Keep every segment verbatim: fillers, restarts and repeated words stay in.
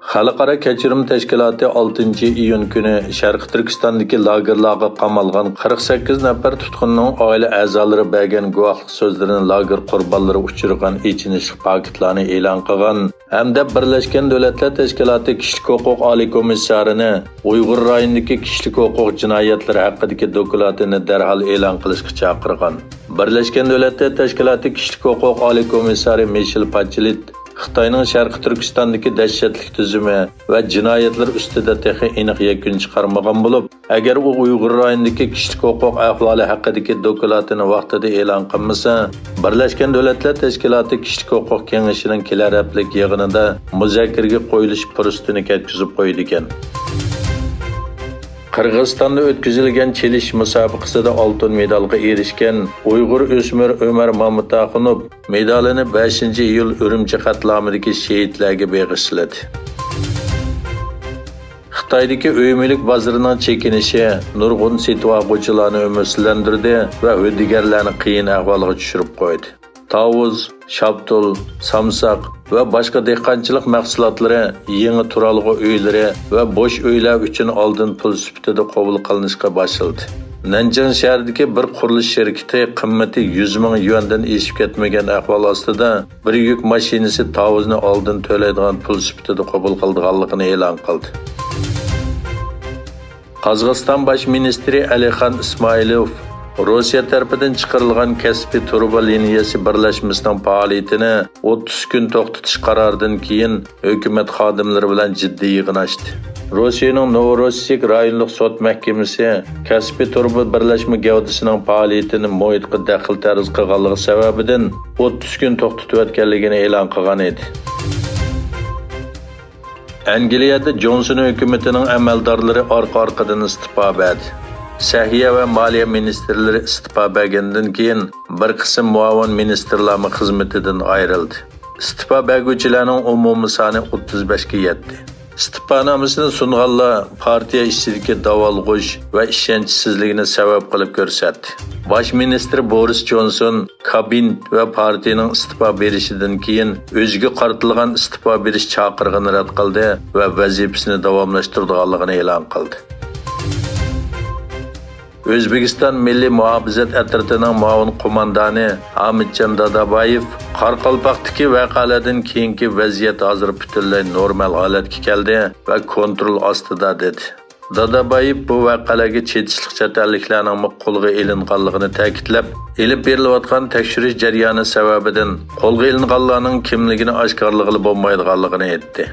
خەلقئارا كەچۈرۈم تەشكىلاتى ئالتىنچى ئىيۇن كۈنى شەرقىي تۈركىستاندىكى لاگېرلارغا قامالغان قىرىق سەككىز نەپەر تۇتقۇننىڭ ئائىلە ئەزالىرى بەرگەن گۇۋاھلىق سۆزلىرىنى لاگېر قۇربانلىرى ئۇچرىغان ئېچىنىشلىق پاكىتلارنى ئېلان قىلغان ھەمدە بىرلەشكەن دۆلەتلەر تەشكىلاتى كىشىلىك ھوقۇق ئالىي كومىسسارىنى ئۇيغۇر رايونىدىكى كىشىلىك ھوقۇق جىنايەتلىرى ھەققىدىكى دوكلاتىنى دەرھال ئېلان قىلىشقا چاقىرغان. بىرلەشكەن دۆلەتلەر تەشكىلاتى كىشىلىك ھوقۇق ئالىي كومىسسارى مىشېل پاچېلىت خىتاينىڭ شەرقىي تۈركىستاندىكى دەھشەتلىك تۈزۈمى ۋە جىنايەتلىرى ئۈستىدە تېخى ئېنىق يەكۈن چىقارمىغان بولۇپ، ئەگەر ئۇ ئۇيغۇر رايونىدىكى كىشىلىك ھوقۇق ئەھۋالى ھەققىدىكى دوكلاتىنى ۋاقتىدا ئېلان قىلمىسا، بىرلەشكەن دۆلەتلەر تەشكىلاتى كىشىلىك ھوقۇق كېڭىشىنىڭ كېلەر ھەپتىلىك يىغىنىدا مۇزاكىرىگە قويۇلۇش پۇرسىتىنى كەتكۈزۈپ قويىدىكەن. قىرغىزىستاندا ئۆتكۈزۈلگەن چېلىش مۇسابىقىسىدە ئالتۇن مېدالغا ئېرىشكەن ئۇيغۇر ئۆسمۈرى ئۆمەر مامۇتئاخۇنوف مېدالىنى بەشىنچى ئىيۇل ئۈرۈمچى قەتلىئامىدىكى شېھىتلەرگە بېغىشلىدى. خىتايدىكى ئۆي مۈلۈك بازىرىنىڭ چېكىنىشى نۇرغۇن سېتىۋالغۇچىلارنى ئۈمىدسىزلەندۈردى ۋە ھۆددىگەرلەرنى قىيىن ئەھۋالغا چۈشۈرۈپ قويدى. تاۋۇز، شاپتۇل، سامساق ۋە باشقا دېھقانچىلىق مەھسۇلاتلىرى يېڭى تۇرالغۇ ئۆيلىرى ۋە بوش ئۆيلەر ئۈچۈن ئالدىن پۇل سۈپىتىدە قوبۇل قىلىنىشقا باشلىدى. نەنجىڭ شەھىرىدىكى بىر قۇرۇلۇش شىركىتى قىممىتى يۈز مىڭ يۈەندىن ئېشىپ كەتمىگەن ئەھۋال ئاستىدا، بىر يۈك ماشىنىسى تاۋۇزنى ئالدىن تۆلەيدىغان پۇل سۈپىتىدە قوبۇل قىلىدىغانلىقىنى ئېلان قىلدى. قازاقىستان باش مىنىستىرى ئەلىخان ئىسمائىلوف روسىيە تەرىپىدىن چىقىرىلغان كەسپىي تۇرۇبا لىنىيەسى بىرلەشمىسىنىڭ پائالىيىتىنى ئوتتۇز كۈن توختىتىش قارارىدىن كېيىن، ھۆكۈمەت خادىملىرى بىلەن جىددىي يىغىن ئاچتى. روسىيەنىڭ نوۋوروسسىك رايونلۇق سوت مەھكىمىسى كەسپىي تۇرۇبا بىرلەشمە گەۋدىسىنىڭ پائالىيىتىنى مۇھىتقا دەخلى تەرۇز قىلغانلىقى سەۋەبىدىن ئوتتۇز كۈن توختىتىۋەتكەنلىكىنى ئېلان قىلغان ئىدى. ئەنگلىيەدە جونسون ھۆكۈمىتىنىڭ ئەمەلدارلىرى ئارقا-ئارقىدىن ئىستېپا بەردى. سەھىيە ۋە مالىيە مىنىستىرلىرى ئىستېپا بەرگەندىن كېيىن، بىر قىسىم مۇئاۋىن مىنىستىرلارمۇ خىزمىتىدىن ئايرىلدى. ئىستېپا بەرگۈچىلەرنىڭ ئومۇمىي سانى ئوتتۇز بەشكە يەتتى. ئىستېپانامىسىنى سۇنغانلار پارتىيە ئىچىدىكى داۋالغۇش ۋە ئىشەنچسىزلىكنى سەۋەب قىلىپ كۆرسەتتى. باش مىنىستىر بورىس جونسون كابىنېت ۋە پارتىيىنىڭ ئىستېپا بېرىشىدىن كېيىن ئۆزىگە قارىتىلغان ئىستېپا بېرىش چاقىرىقىنى رەت قىلدى ۋە ۋەزىپىسىنى داۋاملاشتۇرىدىغانلىقىنى ئېلان قىلدى. ئۆزبېكىستان مىللىي مۇھاپىزەت ئەترىتىنىڭ مۇئاۋىن قوماندانى ھامىتجان دادابايېۋ قارىقالپاقتىكى ۋەقەلەردىن كېيىنكى ۋەزىيەت ھازىر پۈتۈنلەي نورمال ھالەتكە كەلدى ۋە كونترول ئاستىدا، دېدى. دادابايېۋ بۇ ۋەقەلەرگە چېتىشلىق چەت ئەللىكلەرنىڭمۇ قولغا ئېلىنغانلىقىنى تەكىتلەپ، ئېلىپ بېرىلىۋاتقان تەكشۈرۈش جەريانى سەۋەبىدىن قولغا ئېلىنغانلارنىڭ كىملىكىنى ئاشكارىلىغىلى بولمايدىغانلىقىنى ئېيتتى.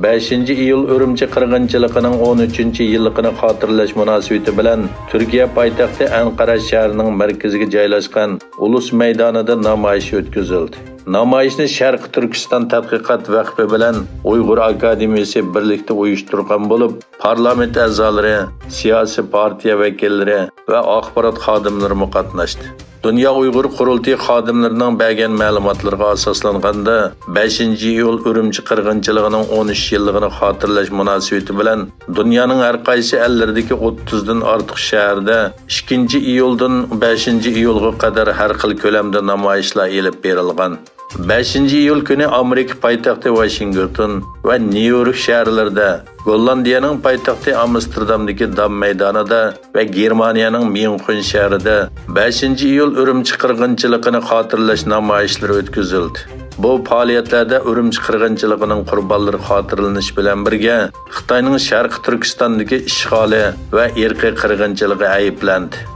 بەشىنچى ئىيۇل ئۈرۈمچى قىرغىنچىلىقىنىڭ ئون ئۈچىنچى يىللىقىنى خاتىرىلەش مۇناسىۋىتى بىلەن تۈركىيە پايتەختى ئەنقەرە شەھىرىنىڭ مەركىزىگە جايلاشقان ئۇلۇس مەيدانىدا نامايىش ئۆتكۈزۈلدى. نامايىشنى شەرقىي تۈركىستان تەتقىقات ۋەقپى بىلەن ئۇيغۇر ئاكادېمىيىسى بىرلىكتە ئۇيۇشتۇرغان بولۇپ، پارلامېنت ئەزالىرى، سىياسىي پارتىيە ۋەكىللىرى ۋە ئاخبارات خادىملىرىمۇ قاتناشتى. دۇنيا ئۇيغۇر قۇرۇلتىيى خادىملىرىنىڭ بەرگەن مەلۇماتلىرىغا ئاساسلانغاندا، بەشىنچى ئىيۇل ئۈرۈمچى قىرغىنچىلىقىنىڭ ئون ئۈچ يىللىقىنى خاتىرىلەش مۇناسىۋىتى بىلەن دۇنيانىڭ ھەر قايسى ئەللىرىدىكى ئوتتۇزدىن ئارتۇق شەھەردە ئىككىنچى ئىيۇلدىن بەشىنچى ئىيۇلغا قەدەر ھەر خىل كۆلەمدە نامايىشلار ئېلىپ بېرىلغان. بەشىنچى ئىيۇل كۈنى ئامېرىكا پايتەختى ۋاشىنگتون ۋە نيۇ يورك شەھەرلىرىدە، گوللاندىيەنىڭ پايتەختى ئامستېردامدىكى دام مەيدانىدا ۋە گېرمانىيەنىڭ ميۇنخېن شەھىرىدە بەشىنچى ئىيۇل ئۈرۈمچى قىرغىنچىلىقىنى خاتىرىلەش نامايىشلىرى ئۆتكۈزۈلدى. بۇ پائالىيەتلەردە ئۈرۈمچى قىرغىنچىلىقىنىڭ قۇربانلىرى خاتىرىلىنىش بىلەن بىرگە، خىتاينىڭ شەرقىي تۈركىستاندىكى ئىشغالى ۋە ئىرقىي قىرغىنچىلىقى ئەيىبلەندى.